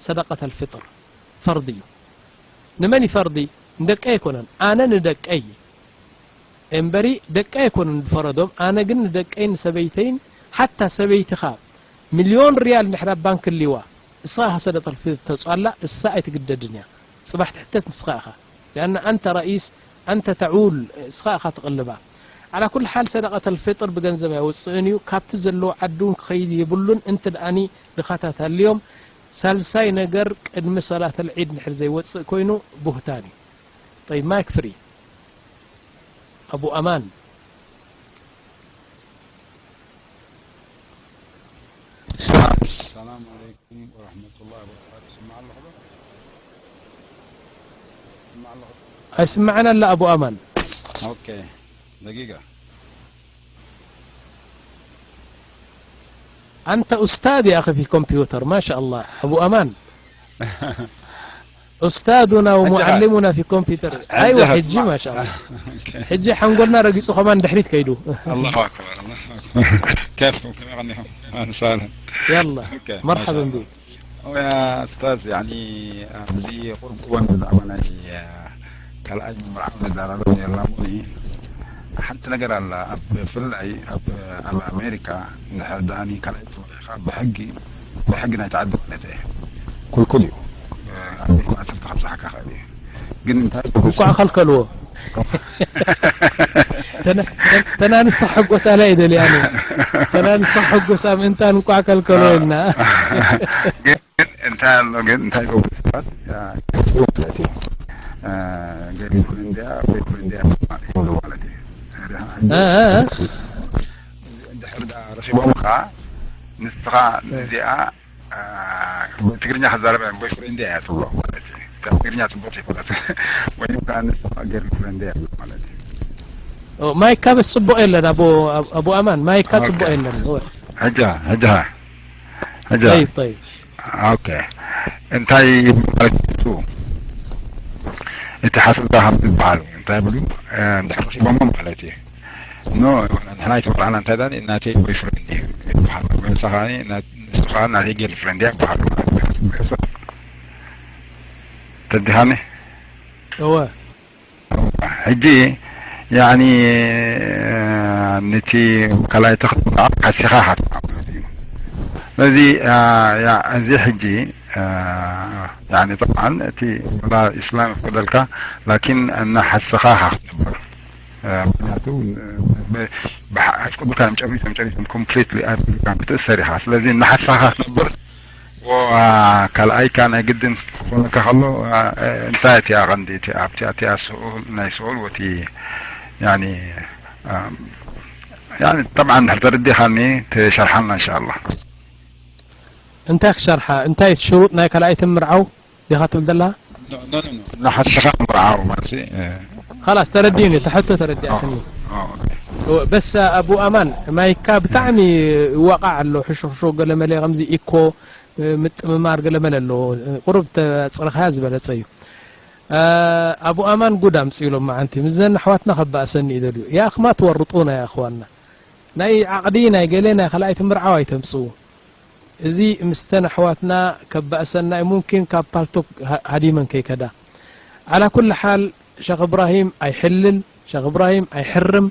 ሰደቀተል ፊጥር ፈርዲ እዩ። ንመን እዩ ፈርዲ? ንደቀይ ኣይኮነን። ኣነ ንደቀይ እምበሪ፣ ደቀይ ኣይኮኑን ዝፈረዶም። ኣነ ግን ንደቀይን ንሰበይተይን፣ ሓታ ሰበይትኻ ሚልዮን ሪያል እንድሕር ኣብ ባንክ ኣልዋ፣ እስኻ ኢኻ ሰደቀተል ፊጥር ተውፅኣላ፣ እሳ ኣይትግደድን እያ። ፅባሕ ትሕተት ንስኻ ኢኻ። ሊኣነ ኣንተ ረኢስ፣ ኣንተ ተዑል፣ እስኻ ኢኻ ትቕልባ። ዓላ ኩሉ ሓል ሰደቀተል ፊጥር ብገንዘብ ኣይወፅእን እዩ። ካብቲ ዘለዎ ዓዲ እውን ክኸይድ የብሉን። እንተ ደኣኒ ድኻታት ኣልዮም፣ ሳልሳይ ነገር ቅድሚ ሰላተል ዒድ እንድሕር ዘይወፅእ ኮይኑ ቡህታን እዩ። ጠይብ፣ ማይክ ፍሪ። ኣቡ ኣማን። ሰላም ዓለይኩም ወረሕመቱላሂ ወበረካቱ። ስማዕ ኣለኹ ዶ? ስማዕ ኣለኹ። ኣይስማዕን ኣላ ኣቡ ኣማን። ኦኬ፣ ደቂቃ። ኣንተ ኡስታዝ ያ ኣኺ ፊ ኮምፒውተር፣ ማሻ ኣላህ። ኣቡ ኣማን። ኡስታዙና ወሙዓሊሙና ፊ ኮምፒውተር። ኣይዋ፣ ሕጂ ማሻ ኣላህ። ኦኬ። ሕጂ ሓንጎልና ረጊጹ ከማን ድሕሪት ከይዱ። ኣላሁ ኣክበር፣ ኣላሁ ኣክበር። ኬፍ፣ ከመይ ቀኒኹም? ኣህለን ሳህለን። ያላ፣ ኦኬ፣ መርሓበን ማሻ ኣላህ። ቢክ። ኦ፣ ያ ኡስታዝ፣ ያኒ፣ ኣብዚ ቁሩብ እዋን ብዛዕባ ናይ፣ አ፣ ካልኣይ ምምርዓው ንዛረብ ነይርና እሞ፣ ሓንቲ ነገር ኣላ። ኣብ፣ ብፍላይ ኣብ፣ ኣብ ኣሜሪካ፣ እንድሕር ደኣ ካልኣይ ተመርዒኻ ብሕጊ፣ ብሕጊ ናይቲ ዓዲ ማለት እየ። ክልኩል እዩ። ኣብ ቤት ማእሰርቲ ከብጽሓካ ይኽእል እዩ። ግን እንታይ እንቋዕ ከልከልዎ። ተና-፣ ተናንስ ተሓጎሳ ላይ ደልያኒ። ተናንስ ተሓጎሳ ምእንታን እንቋዕ ከልከልዎ ኢልና። ግን እንታይ ኣሎ ግን፣ እንታይ ይገብሩ ሰባት፣ ያ፣ ማለት እዩ። አ፣ ገርል ፍሬንድ እያ፣ ቦይ ፍሬንድ እያ ይብሉ ማለት እዩ። አ፣ አ፣ አ። እንድሕር ደኣ ረኺቦምኻ፣ ንስኻ እ። እዚኣ፣ አ፣ ትግርኛ ክዛረብ እያ፣ ቦይ ፍሬንድ እያ ትብሎ ማለት እዩ። ካብ ትግርኛ ጽቡቕ ይፈለጥ። ወይም ከኣ ንስኻ ገርል ፍሬንድ እያ ትብሎ ማለት እዩ። ኦ፣ ማይካ በስ ጽቡቕ የለን፣ ኣቦ፣ ኣቦ ኣማን፣ ማይካ ኦኬ። ጽቡቕ የለን። ኦ። ሕጃ፣ ሕጃ፣ ሕጃ። ጠይብ፣ ጠይብ። ኦኬ። እንታይ ማለት እዩ? እቲ ሓስብካ ከም ዝበሃል እንታይ ብሉ፣ እ፣ እንድሕር ረኺቦሞ ማለት እዩ። ኖ፣ ንሕና ኣይተመርዓና እንታይ ዳኒ፣ ናተይ ቦይ ፍሬንድ እዩ ይበሃል። ወይ ንሳ ከኣ ና-፣ ንሱ ከኣ ናተይ ገርል ፍሬንድ እያ ይበሃል። ብሕሱር። ተዲሃኒ? እወ። ሕጂ፣ ያኒ፣ ነቲ ካልኣይቲ ክትምርዓው ሓሲኻ ኢኻ ትምርዓው ማለት እዩ። ስለዚ፣ ያ፣ ያ፣ እዚ ሕጂ፣ ያኒ፣ ጠብዓን፣ እቲ ወላ ኢስላም ይፍቀደልካ፣ ላኪን እናሓሰኻ ኢኻ ክትነብር። ምኽንያቱ፣ ብ-፣ ብሓ-፣ ኣይፍቀዱልካን እዮም፣ ጨሪሶም፣ ጨሪሶም፣ ኮምፕሊትሊ ኣይፍቀዱልካን፣ ክትእሰር ኢኻ። ስለዚ እናሓሰኻ ኢኻ ክትነብር፣ ዎ፣ አ፣ ካልኣይካ ናይ ግድን ክኾነካ ከሎ፣ አ፣ እንታይ እቲኣ ቀንዲ፣ እቲ ኣብቲ፣ እቲኣ ስኡል፣ ናይ ስኡል ወቲ፣ ያኒ፣ አ፣ ያኒ፣ ጠብዓን እንድሕር ተረዲኻኒ፣ ትሸርሓልና፣ እንሻኣላህ። እንታይ ክሸርሓ? እንታይ ሽሩጥ ናይ ካልኣይቲ ምርዓው ዲኻ ትብል ዘለኻ? ኖ፣ ኖ፣ ኖ፣ ኖ። ንሓስኻ ምርዓው ማለት፣ እ፣ ኻላስ፣ ተረዲኡኒ፣ እቲ ሕቶ ተረዲኣትኒ። ኦ፣ ኦ፣ ኦኬ። በስ ኣቡ ኣማን፣ ማይካ ብጣዕሚ ይዋቃዕ ኣሎ፣ ሕሹኽሹኽ ገለመለ፣ ከምዚ ኢኮ፣ ምጥምማር ገለመለ ኣለዎ። ቁሩብ ተጽረኻያ ዝበለጸ እዩ። እ፣ ኣቡ ኣማን ጉድ ኣምጽኡ ኢሎም መዓንቲ። ምስዘን ኣሕዋትና ከባእሰኒ እዩ ደልዩ። يا أخ ما تورطونا يا أخوانا። ናይ ዓቕዲ ናይ ገለ ናይ ካልኣይቲ ምርዓው ኣይተምጽኡ። እዚ ምስተን ኣሕዋትና ከባእሰና እዩ። ሙምኪን ካብ ፓልቶክ ሃ-፣ ሃዲመን ከይከዳ። على كل حال ሸኽ እብራሂም ኣይሕልል፣ ሸኽ እብራሂም ኣይሕርም።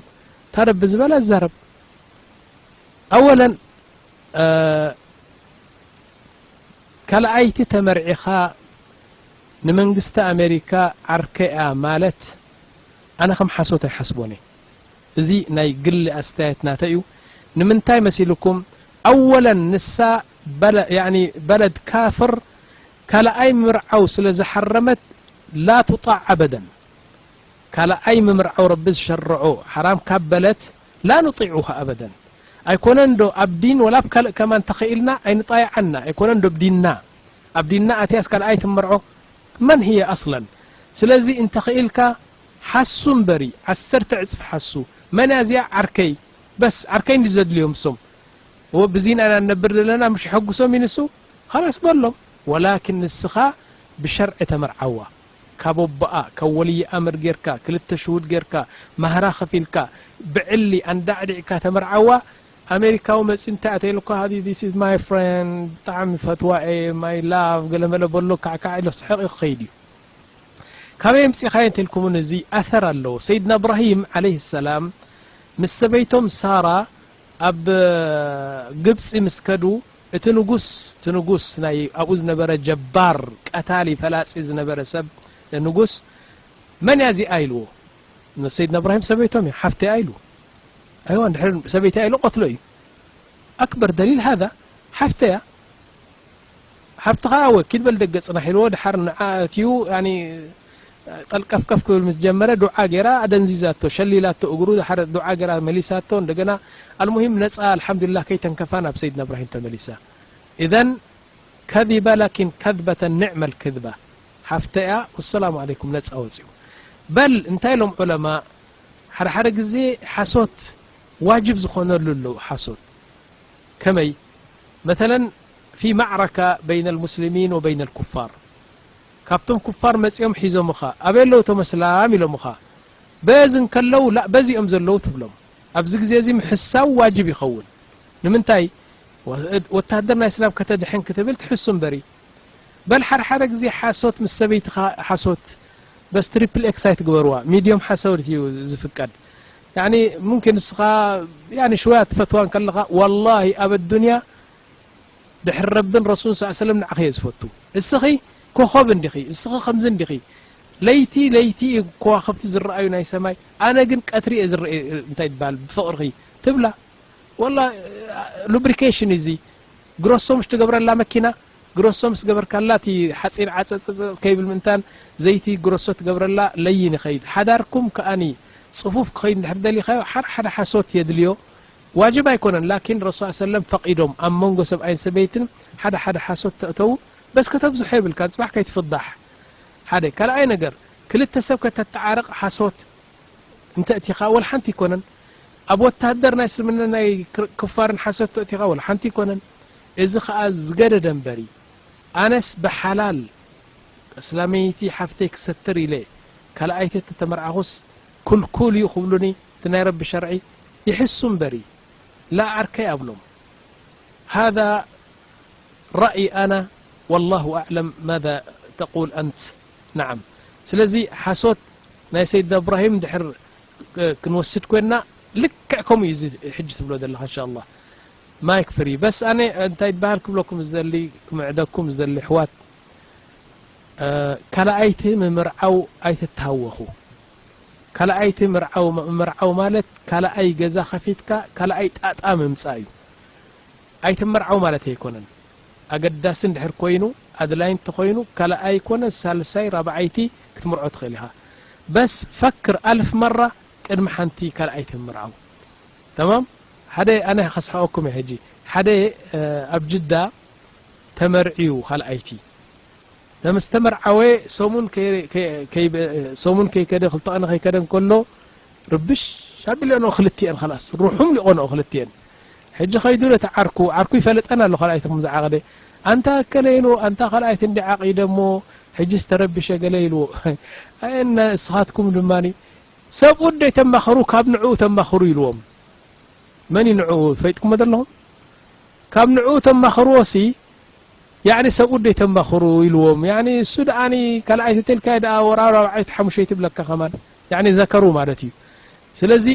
ታዲያ ብዝበለ ኣዛረብ። ኣወለን፣ እ፣ ካልኣይቲ ተመርዒኻ ንመንግስቲ ኣሜሪካ ዓርከይ'ያ ማለት ኣነ ከም ሓሶት ኣይሓስቦን እየ። እዚ ናይ ግሊ ኣስተያየት ናተይ እዩ። ንምንታይ መሲልኩም? ኣወለን ንሳ በለ-፣ ያኒ በለድ ካፍር ካልኣይ ምርዓው ስለ ዝሓረመት ላ ቱጣዕ ኣበደን። ካልኣይ ምምርዓው ረቢ ዝሸርዖ ሓራም ካብ በለት ላ ኑጢዑሃ ኣበደን። ኣይኮነን ዶ ኣብ ዲን ወላ ኣብ ካልእ ከማን ተኸኢልና ኣይንጣይዓና? ኣይኮነን ዶ ኣብ ዲንና፣ ኣብ ዲንና ኣትያስ ካልኣይ ትምርዖ? መን ህየ ኣስለን? ስለዚ እንተኸኢልካ ሓሱ እምበሪ፣ ዓሰርተ ዕጽፊ ሓሱ። መን እያ እዚኣ? ዓርከይ። በስ ዓርከይ እንዲ ዘድልዮም እሶም። እወ ብዚና ኢና ንነብር ዘለና፣ ምሽ የሐጉሶም እዩ ንሱ፣ ኻላስ በሎም። ወላኪን ንስኻ ብሸርዒ ተመርዓዋ። ካብ ኣቦኣ፣ ካብ ወልይ ኣምር ጌርካ፣ ክልተ ሽሁድ ጌርካ፣ ማህራ ከፊልካ፣ ብዕሊ ኣንዳዕዲዕካ ተመርዓዋ። ኣሜሪካዊ መፂ እንታይ ኣተይልኳ ሃዚ this is my friend ብጣዕሚ ፈትዋ እየ my love ገለመለ በሎ ካዕካዕ ኢሎ ስሕቕ እዩ ክኸይድ እዩ። ካበይ ኣምፂኻዮ እንተልኩምን እዚ ኣሰር ኣለዎ። ሰይድና እብራሂም ዓለይሂ ሰላም ምስ ሰበይቶም ሳራ ኣብ ግብፂ ምስ ከዱ እቲ ንጉስ እቲ ንጉስ ናይ ኣብኡ ዝነበረ ጀባር ቀታሊ ፈላፂ ዝነበረ ሰብ ንጉስ መን እያ እዚኣ ኢልዎ። ንሰይድና እብራሂም ሰበይቶም እዩ ሓፍተያ ኢሉ። ኣይዋ እንድሕር ሰበይታ ኢሉ ቀትሎ እዩ። ኣክበር ደሊል ሃዛ ሓፍተያ ሓብትኻ ወኪድ በል ደገ ጽናሕ ኢልዎ ድሓር ንዓ እትዩ ያኒ ጠልቀፍቀፍ ክብል ምስ ጀመረ ዱዓ ገይራ ኣደንዚዛቶ ሸሊላቶ እግሩ ድሓር ዱዓ ገይራ መሊሳቶ እንደገና ኣልሙሂም ነጻ ኣልሓምዱሊላህ ከይተንከፋ ናብ ሰይድና እብራሂም ተመሊሳ ኢዘን ከዚበ ላኪን ከዝበተን ኒዕመል ክዝባ ሓፍተያ ወሰላሙ ዓለይኩም ነጻ ወጺኡ በል እንታይ ኢሎም ዑለማ ሓደ ሓደ ግዜ ሓሶት ዋጅብ ዝኾነሉ ኣለዉ ሓሶት ከመይ መተለን ፊ ማዕረካ በይነ ልሙስሊሚን ወበይነ ልኩፋር ካብቶም ኩፋር መጺኦም ሒዞምኻ ኣበይ ኣለዉ እቶም ኣስላም ኢሎምኻ በዚ እንከለዉ ላእ በዚኦም ዘለዉ ትብሎም ኣብዚ ግዜ እዚ ምሕሳው ዋጅብ ይኸውን ንምንታይ ወታሃደር ናይ እስላም ከተድሕን ክትብል ትሕሱ እምበሪ በል ሓደ ሓደ ግዜ ሓሶት ምስ ሰበይትኻ ሓሶት በስ ትሪፕል ኤክስ ኣይትግበርዋ ሚድዮም ሓሰውት እዩ ዝፍቀድ ያኒ ሙምኪን ንስኻ ያኒ ሽወያ ትፈትዋ እንከለኻ ዋላሂ ኣብ ኣዱንያ ድሕሪ ረብን ረሱል ስ ሰለም ንዓኺ እየ ዝፈቱ እስኺ ኮኸብ እንዲኺ እስኺ ከምዚ እንዲኺ ለይቲ ለይቲ እዩ ከዋኽብቲ ዝረኣዩ ናይ ሰማይ ኣነ ግን ቀትሪ እየ ዝረአ እንታይ ይበሃል ብፍቕርኺ ትብላ ወላ ሉብሪኬሽን እዚ ግሮሶ ምሽ ትገብረላ መኪና ግሮሶ ምስ ገበርካላ እቲ ሓፂን ዓፀፀፀ ከይብል ምእንታን ዘይቲ ግሮሶ ትገብረላ ለይን ይኸይድ ሓዳርኩም ከኣኒ ፅፉፍ ክኸይድ እንድሕር ደሊኻዮ ሓደ ሓደ ሓሶት የድልዮ ዋጅብ ኣይኮነን ላኪን ረሱል ሰለም ፈቒዶም ኣብ መንጎ ሰብኣይን ሰበይትን ሓደ ሓደ ሓሶት ተእተዉ በስ ከተብዝሖ የብልካን ፅባሕ ከይትፍዳሕ ሓደ ካልኣይ ነገር ክልተ ሰብ ከተተዓርቕ ሓሶት እንተእቲኻ ወላ ሓንቲ ኣይኮነን ኣብ ወታደር ናይ እስልምና ናይ ክፋርን ሓሶት ተእቲኻ ወላ ሓንቲ ኣይኮነን እዚ ኸኣ ዝገደደ እምበሪ ኣነስ ብሓላል እስላመይቲ ሓፍተይ ክሰትር ኢለ ካልኣይቲ ተተመርዓኹስ ኩልኩል እዩ ክብሉኒ እቲ ናይ ረቢ ሸርዒ ይሕሱ እምበሪ ላ ዓርከይ ኣብሎም ሃذا ራእይ ኣና والله أعلم ماذا تقول أنت نعم ስለዚ ሓሶት ናይ ሰይድና እብራሂም ድሕር ክንወስድ ኮይንና ልክዕ ከምኡ እዩ እዚ ሕጂ ትብሎ ዘለኻ እንሻ ኣላህ ማይክ ፍሪ በስ ኣነ እንታይ ይበሃል ክብለኩም ዝደሊ ክምዕደኩም ዝደሊ ኣሕዋት ካልኣይቲ ምምርዓው ኣይትተሃወኹ ካልኣይቲ ምርዓው ምምርዓው ማለት ካልኣይ ገዛ ከፊትካ ካልኣይ ጣጣ ምምጻእ እዩ ኣይትምርዓው ማለት ኣይኮነን ኣገዳሲ እንድሕር ኮይኑ ኣድላይ እንተኾይኑ ካልኣይ ኮነ ሳልሳይ ራብዓይቲ ክትምርዖ ትኽእል ኢኻ በስ ፈክር ኣልፍ መራ ቅድሚ ሓንቲ ካልኣይቲ ምምርዓው ተማም ሓደ ኣነ ከስሕቐኩም እየ ሕጂ ሓደ ኣብ ጅዳ ተመርዕዩ ካልኣይቲ ምስ ተመርዓወ ሰሙን ሰሙን ከይከደ ክልተ ቀነ ከይከደ እንከሎ ርብሽ ኣቢለንኦ ክልቲኤን ኸላስ ሩሑም ሊቆንኦ ክልቲኤን ሕጂ ኸይዱ ነቲ ዓርኩ ዓርኩ ይፈልጠን ኣሎ ካልኣይቲ ከም ዝዓቐደ ኣንታ ከለይሉ ኣንታ ካልኣይቲ እንዲ ዓቒደ እሞ ሕጂ ዝተረብሸ ገለ ኢልዎ ኣየነ እስኻትኩም ድማ ሰብኡት ደይተማኽሩ ካብ ንዕኡ ተማኽሩ ኢልዎም መን እዩ ንዕኡ ፈይጥኩሞ ዘለኹም ካብ ንዕኡ ተማኽርዎ ሲ ያዕኒ ሰብኡት ደይተማኽሩ ኢልዎም ያዕኒ እሱ ደኣኒ ካልኣይቲ ተልካዮ ደኣ ወራር ራብዓይቲ ሓሙሸይቲ ይብለካ ከማን ያዕኒ ዘከሩ ማለት እዩ ስለዚ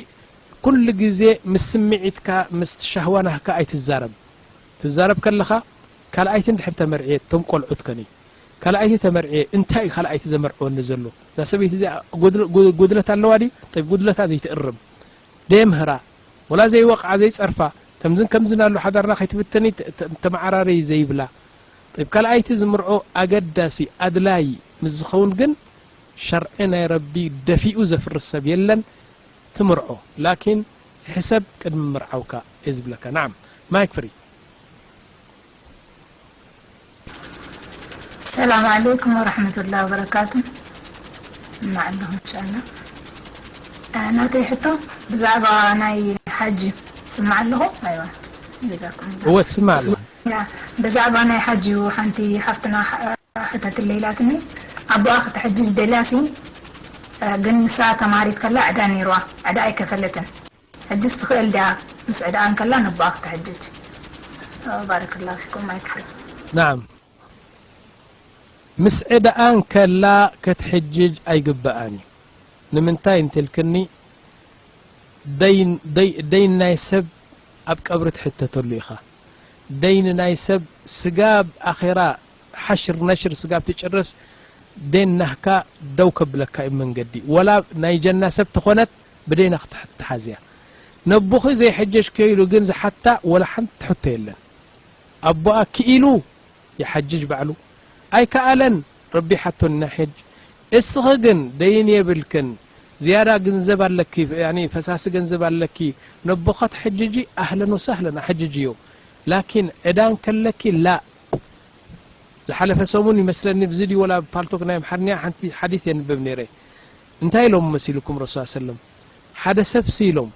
ኩሉ ግዜ ምስ ስምዒትካ ምስ ሻህዋ ናህካ ኣይትዛረብ ትዛረብ ከለኻ ካልኣይቲ እንድሕር ተመርዕየ እቶም ቆልዑት ከኒ ካልኣይቲ ተመርዕየ እንታይ እዩ ካልኣይቲ ዘመርዕወኒ ዘሎ እዛ ሰበይቲ እዚኣ ጉድለት ኣለዋ ድዩ ጠይብ ጉድለታ ዘይትእርም ደየምህራ ወላ ዘይወቕዓ ዘይጸርፋ ከምዝን ከምዝን ኣሎ ሓዳርና ከይትብተኒ ተመዓራረይ ዘይብላ ጠይብ ካልኣይቲ ዝምርዖ ኣገዳሲ ኣድላይ ምስ ዝኸውን ግን ሸርዒ ናይ ረቢ ደፊኡ ዘፍርስ ሰብ የለን ትምርዖ ላኪን ሕሰብ ቅድሚ ምርዓውካ እየ ዝብለካ ናዓም ማይክ ፍሪ ሰላም ዓለይኩም ወረሕመቱላሂ ወበረካቱ። ስማዕ ኣለኹ እንሻላ። ናተይ ሕቶ ብዛዕባ ናይ ሓጂ ስማዕ ኣለኹ። ኣይዋ ጀዛኩም እወ ትስማዕ ኣለዋ። ብዛዕባ ናይ ሓጂ ሓንቲ ሓፍትና ሕተትለይ ኢላትኒ ኣቦኣ ክትሕጅጅ ደልያሲ ግን ንሳ ተማሪት ከላ ዕዳ ነይርዋ ዕዳ ኣይከፈለትን ሕጅስ ትኽእል ድያ ምስ ዕዳኣ እንከላ ነቦኣ ክትሕጅጅ። ባረከላሁ ፊኩም። ማይክ ፍሪ። ናዓም፣ ምስ ዕዳኣ እንከላ ክትሕጅጅ ኣይግብኣን እዩ። ንምንታይ እንተልክኒ፣ ደይን፣ ደይ-፣ ደይን ናይ ሰብ ኣብ ቀብሪ ትሕተተሉ ኢኻ። ደይን ናይ ሰብ ስጋብ ኣኼራ ሓሽር ነሽር ስጋብ ትጭርስ ደይን ናህካ ደው ከብለካ እዩ መንገዲ። ወላ ናይ ጀና ሰብ ተኾነት ብደይና ክትሓዝያ። ነቦኺ ዘይሐጀጅ ከይሉ ግን ዝሓታ ወላ ሓንቲ ሕቶ የለን። ኣቦኣ ክኢሉ ይሓጅጅ ባዕሉ፣ ኣይከኣለን፣ ረቢ ሓቶና ሕጅ። እስኺ ግን ደይን የብልክን፣ ዝያዳ ገንዘብ ኣለኪ፣ ያኒ ፈሳሲ ገንዘብ ኣለኪ፣ ነቦኻ ትሕጅጂ፣ ኣህለን ወሳህለን ኣሕጅጅዮ። ላኪን ዕዳ እንከለኪ ላ። ዝሓለፈ ሰሙን ይመስለኒ ብዚ ድዩ ወላ ፓልቶክ ናይ ኣምሓርኛ ሓንቲ ሓዲስ የንብብ ነይረ። እንታይ ኢሎም መሲልኩም ረሱል ሰለም? ሓደ ሰብ ሲ ኢሎም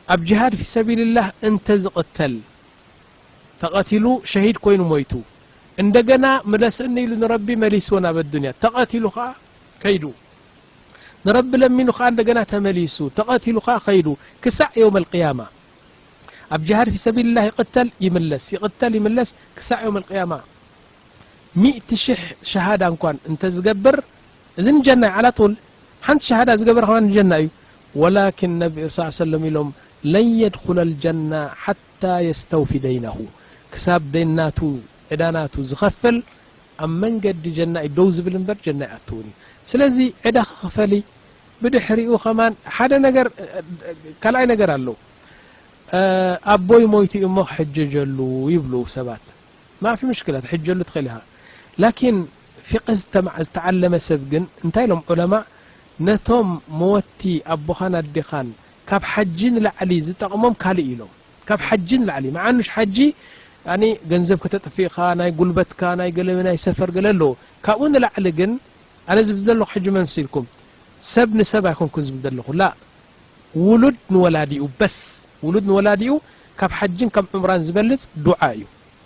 ኣብ ጅሃድ ፊ ሰቢልላህ እንተ ዝቕተል ተቐቲሉ ሸሂድ ኮይኑ ሞይቱ፣ እንደገና ምለስኒ ኢሉ ንረቢ መሊስዎ ናብ ኣዱንያ። ተቐቲሉ ኸዓ ከይዱ፣ ንረቢ ለሚኑ ኸዓ እንደገና ተመሊሱ፣ ተቐቲሉ ኸዓ ከይዱ፣ ክሳዕ የውም ኣልቅያማ። ኣብ ጅሃድ ፊ ሰቢልላህ ይቕተል ይምለስ፣ ይቕተል ይምለስ፣ ክሳዕ የውም ኣልቅያማ። ሚእቲ ሽሕ ሸሃዳ እንኳን እንተ ዝገብር፣ እዚ ንጀና እዩ፣ ዓላ ጡል ሓንቲ ሸሃዳ ዝገበረ ኸማን ንጀና እዩ። ወላኪን ነቢ ስ ሰለም ኢሎም፣ ለን የድኹለ ልጀና ሓታ የስተውፊ ደይነሁ፣ ክሳብ ደይናቱ፣ ዕዳናቱ ዝኸፍል ኣብ መንገዲ ጀና እዩ ደው ዝብል እምበር ጀና ኣይኣትውን እዩ። ስለዚ ዕዳ ክኽፈሊ፣ ብድሕሪኡ ኸማን ሓደ ነገር፣ ካልኣይ ነገር ኣሎ። ኣቦይ ሞይቱ እዩ እሞ ክሕጀጀሉ ይብሉ ሰባት። ማፊ ምሽክላ፣ ትሕጀሉ ትኽእል ኢኻ። ላኪን ፊቅህ ዝተማ-፣ ዝተዓለመ ሰብ ግን እንታይ ኢሎም ዑለማ? ነቶም መወቲ ኣቦኻን ኣዴኻን ካብ ሓጂ ንላዕሊ ዝጠቕሞም ካልእ ኢሎም። ካብ ሓጂ ንላዕሊ፣ መዓኑሽ ሓጂ፣ ያኒ ገንዘብ ከተጥፊእኻ፣ ናይ ጉልበትካ፣ ናይ ገለ፣ ናይ ሰፈር ገለ ኣለዎ። ካብኡ ንላዕሊ ግን፣ ኣነ ዝብል ዘለኹ ሕጂ መምሲልኩም፣ ሰብ ንሰብ ኣይኮንኩ ዝብል ዘለኹ፣ ላ፣ ውሉድ ንወላዲኡ፣ በስ፣ ውሉድ ንወላዲኡ ካብ ሓጅን ካብ ዑምራን ዝበልጽ ዱዓ እዩ።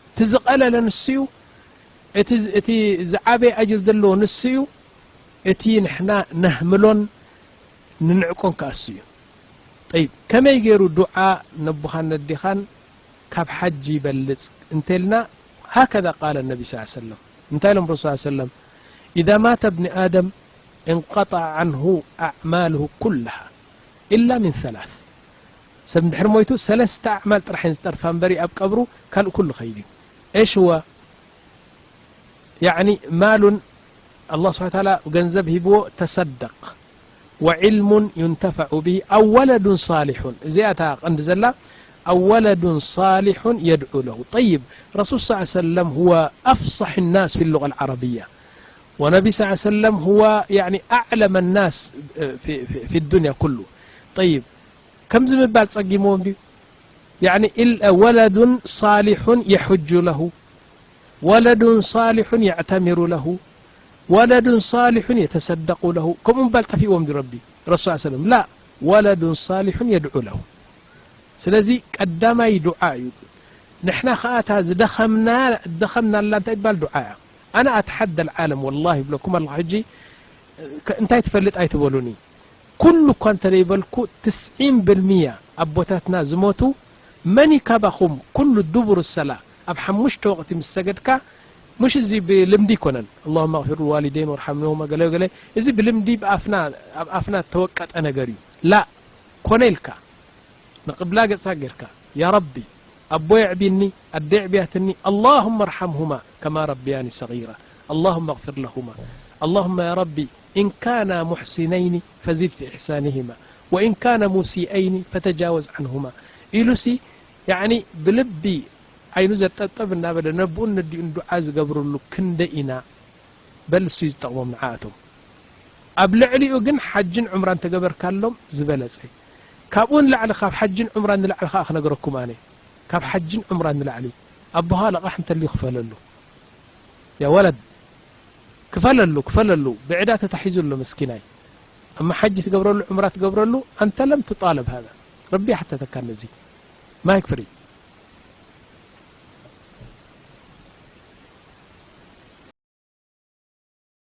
እቲ ዝቐለለ ንሱ እዩ። እቲ፣ እቲ ዝዓበየ ኣጅር ዘለዎ ንሱ እዩ። እቲ ንሕና ነህምሎን ንንዕቆን ከኣ እሱ እዩ። ጠይብ፣ ከመይ ገይሩ ዱዓ ነቦኻን ነዴኻን ካብ ሓጂ ይበልጽ እንተልና፣ ሃከዛ ቃለ ነቢ ስ ሰለም። እንታይ ኢሎም ረሱል ሰለም? ኢዛ ማተ እብኒ ኣደም እንቀጠዐ ዓንሁ ኣዕማልሁ ኩላሃ ኢላ ሚን ሰላስ። ሰብ እንድሕር ሞይቱ ሰለስተ ኣዕማል ጥራሕ እየን ዝጠርፋ እምበሪ ኣብ ቀብሩ ካልእ ኩሉ ኸይዱ እዩ። ኤሽ ህወ? ያዕኒ ማሉን ኣላህ ስብሓነ ወተዓላ ገንዘብ ሂብዎ ተሰደቕ፣ ወዕልሙን ዩንተፈዑ ብሂ ኣው ወለዱን ሳሊሑን። እዚኣ እታ ቀንዲ ዘላ፣ ኣው ወለዱን ሳሊሑን የድዑ ለሁ። ጠይብ፣ ረሱል ስ ሰለም ሁወ ኣፍሳሕ ናስ ፊ ሉغة ልዓረብያ፣ ወነቢ ስ ሰለም ሁወ ያዕኒ ኣዕለመ ናስ ፊ፣ ፊ፣ ፊ ዱንያ ኩሉ። ጠይብ፣ ከምዚ ምባል ጸጊምዎም ድዩ? ያዕኒ ኢል-፣ ወለዱን ሳሊሑን የሑጁ ለሁ፣ ወለዱን ሳሊሑን የዕተሚሩ ለሁ፣ ወለዱን ሳሊሑን የተሰደቁ ለሁ። ከምኡ ምባል ጠፊእዎም ድዩ ረቢ? ረሱል ሰለም፣ ላ፣ ወለዱን ሳሊሑን የድዑ ለሁ። ስለዚ ቀዳማይ ዱዓ እዩ። ንሕና ኸኣ እታ ዝደኸምና፣ ዝደኸምናላ እንታይ ይባል ዱዓ እያ። ኣነ ኣትሓደ ልዓለም ወላሂ ይብለኩም ኣለኹ። ሕጂ ከ-፣ እንታይ ትፈልጥ ኣይትበሉኒ። ኩሉ እኳ እንተ ዘይበልኩ፣ ትስዒን ብልምያ ኣቦታትና ዝሞቱ፣ መን እዩ ካባኹም ኩሉ ዱቡር ሰላ ኣብ ሓሙሽተ ወቕቲ ምስ ሰገድካ፣ ምሽ እዚ ብልምዲ ኣይኮነን፣ اللهم اغفر لوالدين وارحمهما ገለ ገለ፣ እዚ ብልምዲ ብኣፍና፣ ኣብ ኣፍና ተወቀጠ ነገር እዩ። ላ፣ ኮነ ኢልካ ንቅብላ ገጽካ ጌርካ፣ ያ ረቢ፣ ኣቦይ ኣዕቢኒ፣ ኣደይ ኣዕብያትኒ፣ اللهم ارحمهما كما ربياني صغيرا، اللهم اغفر لهما، اللهم يا ربي إن كانا محسنين فزد في إحسانهما، وإن كانا مسيئين فتجاوز عنهما ኢሉሲ፣ ያዕኒ ብልቢ ዓይኑ ዘጠብጠብ እናበለ ነብኡን ነዲኡን ዱዓ ዝገብርሉ ክንደይ ኢና? በል እሱ እዩ ዝጠቕሞም ንዓኣቶም። ኣብ ልዕሊኡ ግን ሓጅን ዑምራን ተገበርካሎም ዝበለጸ። ካብኡ ንላዕሊ፣ ካብ ሓጅን ዑምራን ንላዕሊ ከኣ ክነግረኩም ኣነ። ካብ ሓጅን ዑምራን ንላዕሊ። ኣቦኻ ለቓሕ እንተልዩ ክፈለሉ። ያ ወለድ፣ ክፈለሉ፣ ክፈለሉ። ብዕዳ ተታሒዙ ኣሎ ምስኪናይ። እማ ሓጅ ትገብረሉ፣ ዑምራ ትገብረሉ፣ ኣንተ ለም ትጣለብ ሃዛ። ረቢ ይሓተተካ ነዚ። ማይክ ፍሪ።